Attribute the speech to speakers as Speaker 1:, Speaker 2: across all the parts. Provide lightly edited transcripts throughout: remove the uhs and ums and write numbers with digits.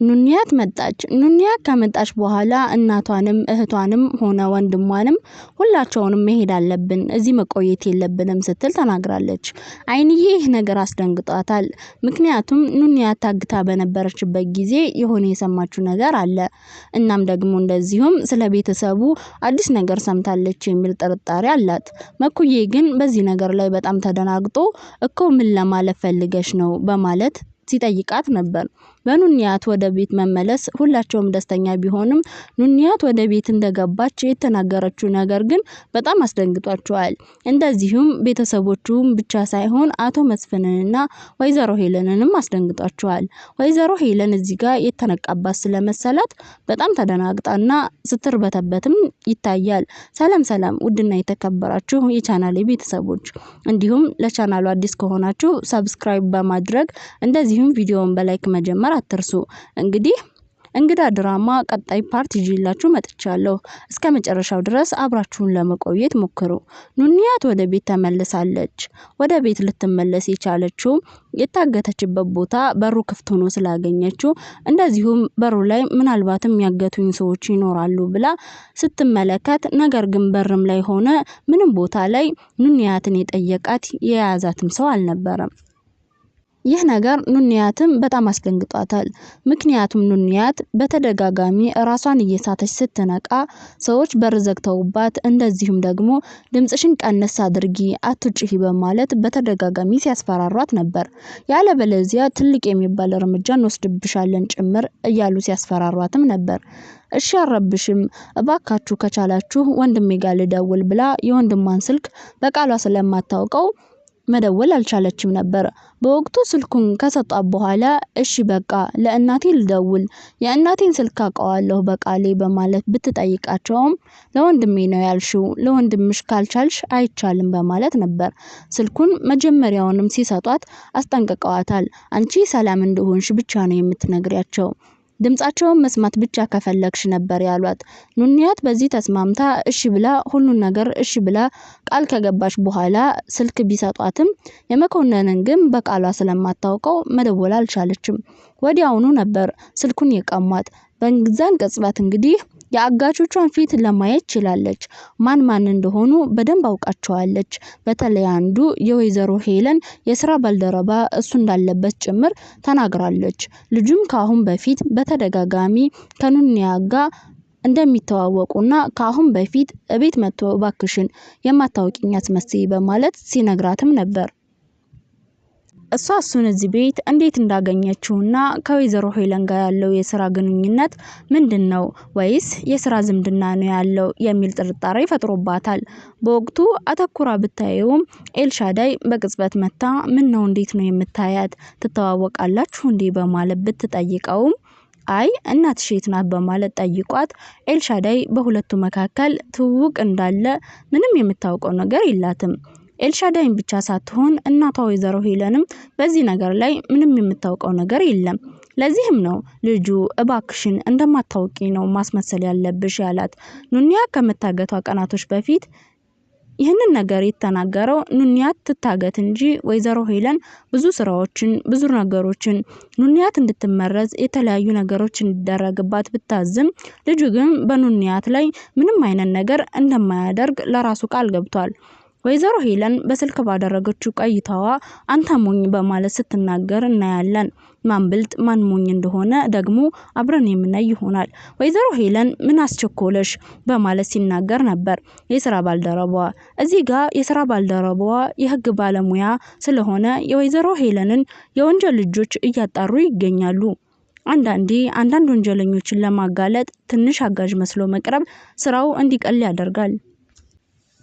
Speaker 1: ኑንያት መጣች። ኑንያት ከመጣች በኋላ እናቷንም እህቷንም ሆነ ወንድሟንም ሁላቸውንም መሄድ አለብን፣ እዚህ መቆየት የለብንም ስትል ተናግራለች። አይንዬ ይህ ነገር አስደንግጧታል። ምክንያቱም ኑንያት ታግታ በነበረችበት ጊዜ የሆነ የሰማችው ነገር አለ። እናም ደግሞ እንደዚሁም ስለ ቤተሰቡ አዲስ ነገር ሰምታለች የሚል ጥርጣሬ አላት። መኩዬ ግን በዚህ ነገር ላይ በጣም ተደናግጦ እኮ ምን ለማለት ፈልገሽ ነው በማለት ሲጠይቃት ነበር። በኑንያት ወደ ቤት መመለስ ሁላቸውም ደስተኛ ቢሆንም ኑንያት ወደ ቤት እንደገባች የተናገረችው ነገር ግን በጣም አስደንግጧቸዋል። እንደዚሁም ቤተሰቦቹም ብቻ ሳይሆን አቶ መስፍንንና ወይዘሮ ሄለንንም አስደንግጧቸዋል። ወይዘሮ ሄለን እዚህ ጋር የተነቃባት ስለመሰላት በጣም ተደናግጣና ስትርበተበትም ይታያል። ሰላም ሰላም! ውድና የተከበራችሁ የቻናሌ ቤተሰቦች፣ እንዲሁም ለቻናሉ አዲስ ከሆናችሁ subscribe በማድረግ እንደዚሁም ቪዲዮውን በ like መጀመር አትርሱ። እንግዲህ እንግዳ ድራማ ቀጣይ part ይዤላችሁ መጥቻለሁ። እስከ መጨረሻው ድረስ አብራችሁን ለመቆየት ሞክሩ። ኑንያት ወደ ቤት ተመልሳለች። ወደ ቤት ልትመለስ የቻለችው የታገተችበት ቦታ በሩ ክፍት ሆኖ ስላገኘችው፣ እንደዚሁም በሩ ላይ ምናልባትም ያገቱኝ ሰዎች ይኖራሉ ብላ ስትመለከት፣ ነገር ግን በርም ላይ ሆነ ምንም ቦታ ላይ ኑንያትን የጠየቃት የያዛትም ሰው አልነበረም። ይህ ነገር ኑንያትም በጣም አስደንግጧታል። ምክንያቱም ኑንያት በተደጋጋሚ ራሷን እየሳተች ስትነቃ ሰዎች በር ዘግተውባት፣ እንደዚሁም ደግሞ ድምጽሽን ቀነስ አድርጊ፣ አትጩሂ በማለት በተደጋጋሚ ሲያስፈራሯት ነበር። ያለበለዚያ ትልቅ የሚባል እርምጃ እንወስድብሻለን ጭምር እያሉ ሲያስፈራሯትም ነበር። እሺ አረብሽም፣ እባካችሁ ከቻላችሁ ወንድሜ ጋር ልደውል ብላ የወንድሟን ስልክ በቃሏ ስለማታውቀው መደወል አልቻለችም ነበር። በወቅቱ ስልኩን ከሰጧት በኋላ እሺ በቃ ለእናቴ ልደውል፣ የእናቴን ስልክ አውቀዋለሁ በቃሌ በማለት ብትጠይቃቸውም ለወንድሜ ነው ያልሽው፣ ለወንድምሽ ካልቻልሽ አይቻልም በማለት ነበር። ስልኩን መጀመሪያውንም ሲሰጧት አስጠንቅቀዋታል። አንቺ ሰላም እንደሆንሽ ብቻ ነው የምትነግሪያቸው፣ ድምጻቸውን መስማት ብቻ ከፈለግሽ ነበር ያሏት። ኑንያት በዚህ ተስማምታ እሺ ብላ ሁሉን ነገር እሺ ብላ ቃል ከገባች በኋላ ስልክ ቢሰጧትም የመኮንንን ግን በቃሏ ስለማታውቀው መደወል አልቻለችም። ወዲያውኑ ነበር ስልኩን የቀሟት። በዛን ቅጽበት እንግዲህ የአጋቾቿን ፊት ለማየት ችላለች። ማን ማን እንደሆኑ በደንብ አውቃቸዋለች። በተለይ አንዱ የወይዘሮ ሄለን የስራ ባልደረባ እሱ እንዳለበት ጭምር ተናግራለች። ልጁም ከአሁን በፊት በተደጋጋሚ ከኑንያ ጋር እንደሚተዋወቁና ከአሁን በፊት እቤት መጥቶ እባክሽን የማታውቂኝ አትመስይ በማለት ሲነግራትም ነበር። እሷ እሱን እዚህ ቤት እንዴት እንዳገኘችውና ከወይዘሮ ሄለን ጋር ያለው የስራ ግንኙነት ምንድነው ወይስ የስራ ዝምድና ነው ያለው የሚል ጥርጣሬ ፈጥሮባታል። በወቅቱ አተኩራ ብታየውም ኤልሻዳይ በቅጽበት መታ ምን ነው፣ እንዴት ነው የምታያት፣ ትተዋወቃላችሁ እንዴ በማለት ብትጠይቀውም አይ እናትሽ የት ናት በማለት ጠይቋት ኤልሻዳይ በሁለቱ መካከል ትውውቅ እንዳለ ምንም የምታውቀው ነገር የላትም። ኤልሻዳይን ብቻ ሳትሆን እናቷ ወይዘሮ ሄለንም በዚህ ነገር ላይ ምንም የምታውቀው ነገር የለም። ለዚህም ነው ልጁ እባክሽን እንደማታውቂ ነው ማስመሰል ያለብሽ ያላት። ኑንያ ከመታገቷ ቀናቶች በፊት ይህንን ነገር የተናገረው ኑንያት ትታገት እንጂ ወይዘሮ ሄለን ብዙ ስራዎችን፣ ብዙ ነገሮችን ኑንያት እንድትመረዝ የተለያዩ ነገሮች እንዲደረግባት ብታዝም ልጁ ግን በኑንያት ላይ ምንም አይነት ነገር እንደማያደርግ ለራሱ ቃል ገብቷል። ወይዘሮ ሄለን በስልክ ባደረገችው ቆይታዋ አንተ ሞኝ በማለት ስትናገር እናያለን። ማን ብልጥ ማን ሞኝ እንደሆነ ደግሞ አብረን የምናይ ይሆናል። ወይዘሮ ሄለን ምን አስቸኮለሽ በማለት ሲናገር ነበር የስራ ባልደረባዋ። እዚህ ጋር የስራ ባልደረባዋ የህግ ባለሙያ ስለሆነ የወይዘሮ ሄለንን የወንጀል ልጆች እያጣሩ ይገኛሉ። አንዳንዴ አንዳንድ ወንጀለኞችን ለማጋለጥ ትንሽ አጋዥ መስሎ መቅረብ ስራው እንዲቀል ያደርጋል።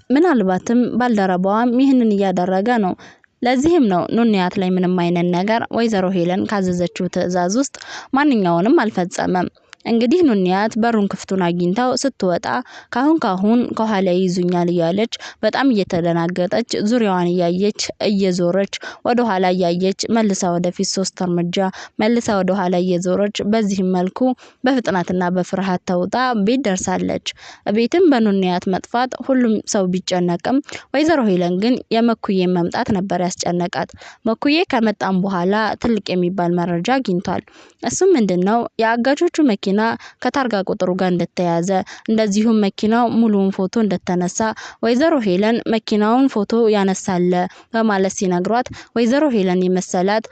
Speaker 1: ምናልባትም ባልደረባዋም ይህንን እያደረገ ነው። ለዚህም ነው ኑንያት ላይ ምንም አይነት ነገር ወይዘሮ ሄለን ካዘዘችው ትዕዛዝ ውስጥ ማንኛውንም አልፈጸመም። እንግዲህ ኑንያት በሩን ክፍቱን አግኝታው ስትወጣ ካሁን ካሁን ከኋላ ይይዙኛል እያለች በጣም እየተደናገጠች፣ ዙሪያዋን እያየች፣ እየዞረች ወደ ኋላ እያየች፣ መልሳ ወደፊት 3 እርምጃ፣ መልሳ ወደ ኋላ እየዞረች፣ በዚህም መልኩ በፍጥነትና በፍርሃት ተውጣ ቤት ደርሳለች። ቤትም በኑንያት መጥፋት ሁሉም ሰው ቢጨነቅም ወይዘሮ ሄለን ግን የመኩዬን መምጣት ነበር ያስጨነቃት። መኩዬ ከመጣም በኋላ ትልቅ የሚባል መረጃ አግኝቷል። እሱም ምንድነው? የአጋቾቹ መኪና ከታርጋ ቁጥሩ ጋር እንደተያዘ፣ እንደዚሁም መኪናው ሙሉውን ፎቶ እንደተነሳ፣ ወይዘሮ ሄለን መኪናውን ፎቶ ያነሳለ በማለት ሲነግሯት ወይዘሮ ሄለን የመሰላት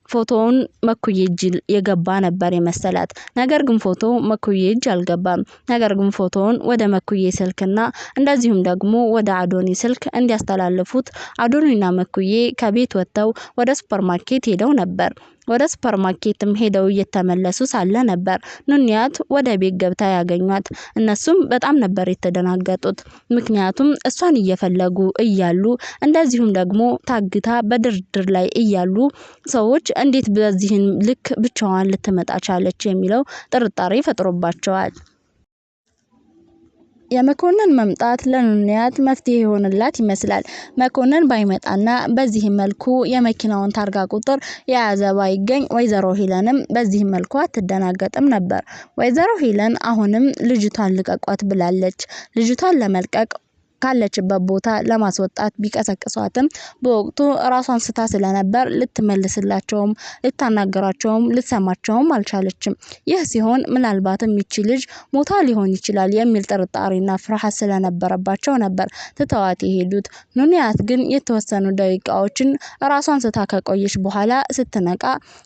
Speaker 1: ፎቶውን መኩዬ እጅ የገባ ነበር የመሰላት። ነገር ግን ፎቶ መኩዬ እጅ አልገባም። ነገር ግን ፎቶውን ወደ መኩዬ ስልክና እንደዚሁም ደግሞ ወደ አዶኒ ስልክ እንዲያስተላልፉት አዶኒና መኩዬ ከቤት ወጥተው ወደ ሱፐርማርኬት ሄደው ነበር። ወደ ሱፐርማርኬትም ሄደው እየተመለሱ ሳለ ነበር ኑንያት ወደ ቤት ገብታ ያገኟት። እነሱም በጣም ነበር የተደናገጡት። ምክንያቱም እሷን እየፈለጉ እያሉ፣ እንደዚሁም ደግሞ ታግታ በድርድር ላይ እያሉ ሰዎች እንዴት በዚህን ልክ ብቻዋን ልትመጣ ቻለች የሚለው ጥርጣሬ ፈጥሮባቸዋል። የመኮንን መምጣት ለኑንያት መፍትሄ የሆንላት ይመስላል። መኮንን ባይመጣና በዚህ መልኩ የመኪናውን ታርጋ ቁጥር የያዘ ባይገኝ ወይዘሮ ሄለንም በዚህ መልኩ አትደናገጥም ነበር። ወይዘሮ ሄለን አሁንም ልጅቷን ልቀቋት ብላለች። ልጅቷን ለመልቀቅ ካለችበት ቦታ ለማስወጣት ቢቀሰቅሷትም በወቅቱ ራሷን ስታ ስለነበር ልትመልስላቸውም፣ ልታናገራቸውም፣ ልትሰማቸውም አልቻለችም። ይህ ሲሆን ምናልባትም ይቺ ልጅ ሞታ ሊሆን ይችላል የሚል ጥርጣሬና ፍርሃት ስለነበረባቸው ነበር ትተዋት የሄዱት። ኑንያት ግን የተወሰኑ ደቂቃዎችን ራሷን ስታ ከቆየች በኋላ ስትነቃ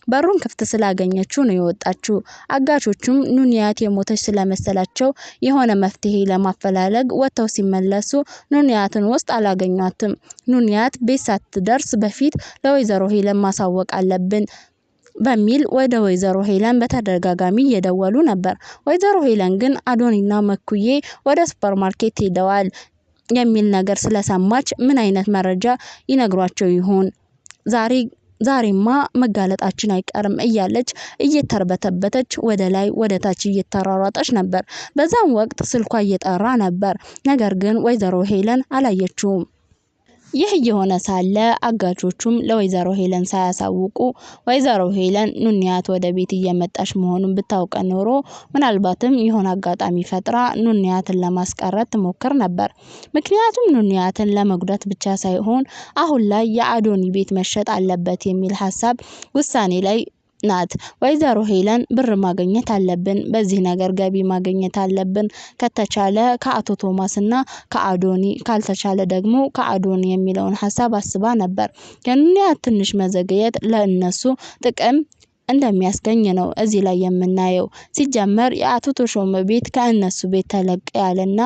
Speaker 1: በሩን ክፍት ስላገኘችው ነው የወጣችው። አጋቾቹም ኑንያት የሞተች ስለመሰላቸው የሆነ መፍትሄ ለማፈላለግ ወጥተው ሲመለሱ ኑንያትን ውስጥ አላገኟትም። ኑንያት ቤት ሳትደርስ በፊት ለወይዘሮ ሄለን ማሳወቅ አለብን በሚል ወደ ወይዘሮ ሄለን በተደጋጋሚ እየደወሉ ነበር። ወይዘሮ ሄለን ግን አዶኒና መኩዬ ወደ ሱፐርማርኬት ሄደዋል የሚል ነገር ስለሰማች ምን አይነት መረጃ ይነግሯቸው ይሆን? ዛሬ ዛሬማ መጋለጣችን አይቀርም እያለች እየተርበተበተች ወደ ላይ ወደ ታች እየተሯሯጠች ነበር። በዛም ወቅት ስልኳ እየጠራ ነበር። ነገር ግን ወይዘሮ ሄለን አላየችውም። ይህ እየሆነ ሳለ አጋቾቹም ለወይዘሮ ሄለን ሳያሳውቁ፣ ወይዘሮ ሄለን ኑንያት ወደ ቤት እየመጣች መሆኑን ብታውቀ ኖሮ ምናልባትም የሆነ አጋጣሚ ፈጥራ ኑንያትን ለማስቀረት ትሞክር ነበር። ምክንያቱም ኑንያትን ለመጉዳት ብቻ ሳይሆን አሁን ላይ የአዶኒ ቤት መሸጥ አለበት የሚል ሀሳብ ውሳኔ ላይ ናት። ወይዘሮ ሄለን ብር ማግኘት አለብን፣ በዚህ ነገር ገቢ ማግኘት አለብን፣ ከተቻለ ከአቶ ቶማስና ከአዶኒ፣ ካልተቻለ ደግሞ ከአዶኒ የሚለውን ሀሳብ አስባ ነበር። የኑንያት ትንሽ መዘግየት ለእነሱ ጥቅም እንደሚያስገኝ ነው እዚህ ላይ የምናየው። ሲጀመር የአቶ ተሾመ ቤት ከእነሱ ቤት ተለቅ ያለና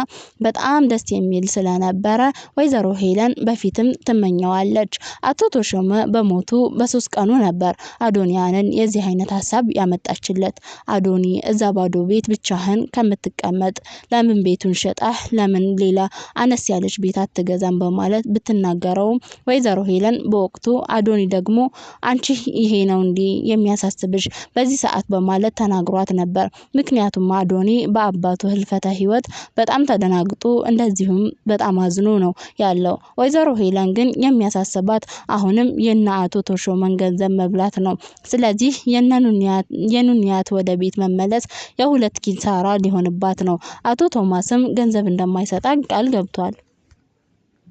Speaker 1: በጣም ደስ የሚል ስለነበረ ወይዘሮ ሄለን በፊትም ትመኘዋለች። አቶ ተሾመ በሞቱ በ3 ቀኑ ነበር አዶንያንን የዚህ አይነት ሀሳብ ያመጣችለት። አዶኒ፣ እዛ ባዶ ቤት ብቻህን ከምትቀመጥ ለምን ቤቱን ሸጠህ ለምን ሌላ አነስ ያለች ቤት አትገዛም በማለት ብትናገረውም ወይዘሮ ሄለን በወቅቱ አዶኒ ደግሞ አንቺ ይሄ ነው እንዲህ የሚያሳስብሽ በዚህ ሰዓት በማለት ተናግሯት ነበር። ምክንያቱም አዶኒ በአባቱ ህልፈተ ህይወት በጣም ተደናግጦ እንደዚሁም በጣም አዝኖ ነው ያለው። ወይዘሮ ሄለን ግን የሚያሳስባት አሁንም የነ አቶ ተሾመን ገንዘብ መብላት ነው። ስለዚህ የኑንያት ወደ ቤት መመለስ የሁለት ኪሳራ ሊሆንባት ነው። አቶ ቶማስም ገንዘብ እንደማይሰጣት ቃል ገብቷል።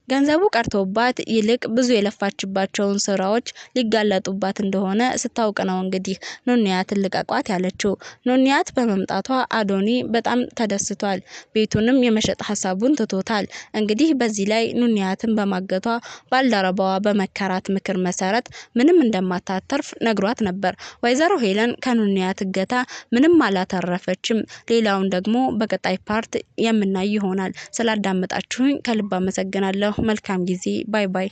Speaker 1: ገንዘቡ ቀርቶባት ይልቅ ብዙ የለፋችባቸውን ስራዎች ሊጋለጡባት እንደሆነ ስታውቅ ነው እንግዲህ ኑንያትን ልቀቋት ያለችው። ኑንያት በመምጣቷ አዶኒ በጣም ተደስቷል። ቤቱንም የመሸጥ ሀሳቡን ትቶታል። እንግዲህ በዚህ ላይ ኑንያትን በማገቷ ባልደረባዋ በመከራት ምክር መሰረት ምንም እንደማታተርፍ ነግሯት ነበር። ወይዘሮ ሄለን ከኑንያት እገታ ምንም አላተረፈችም። ሌላውን ደግሞ በቀጣይ part የምናይ ይሆናል። ስላዳመጣችሁኝ ከልብ አመሰግናለሁ። መልካም ጊዜ። Bye bye።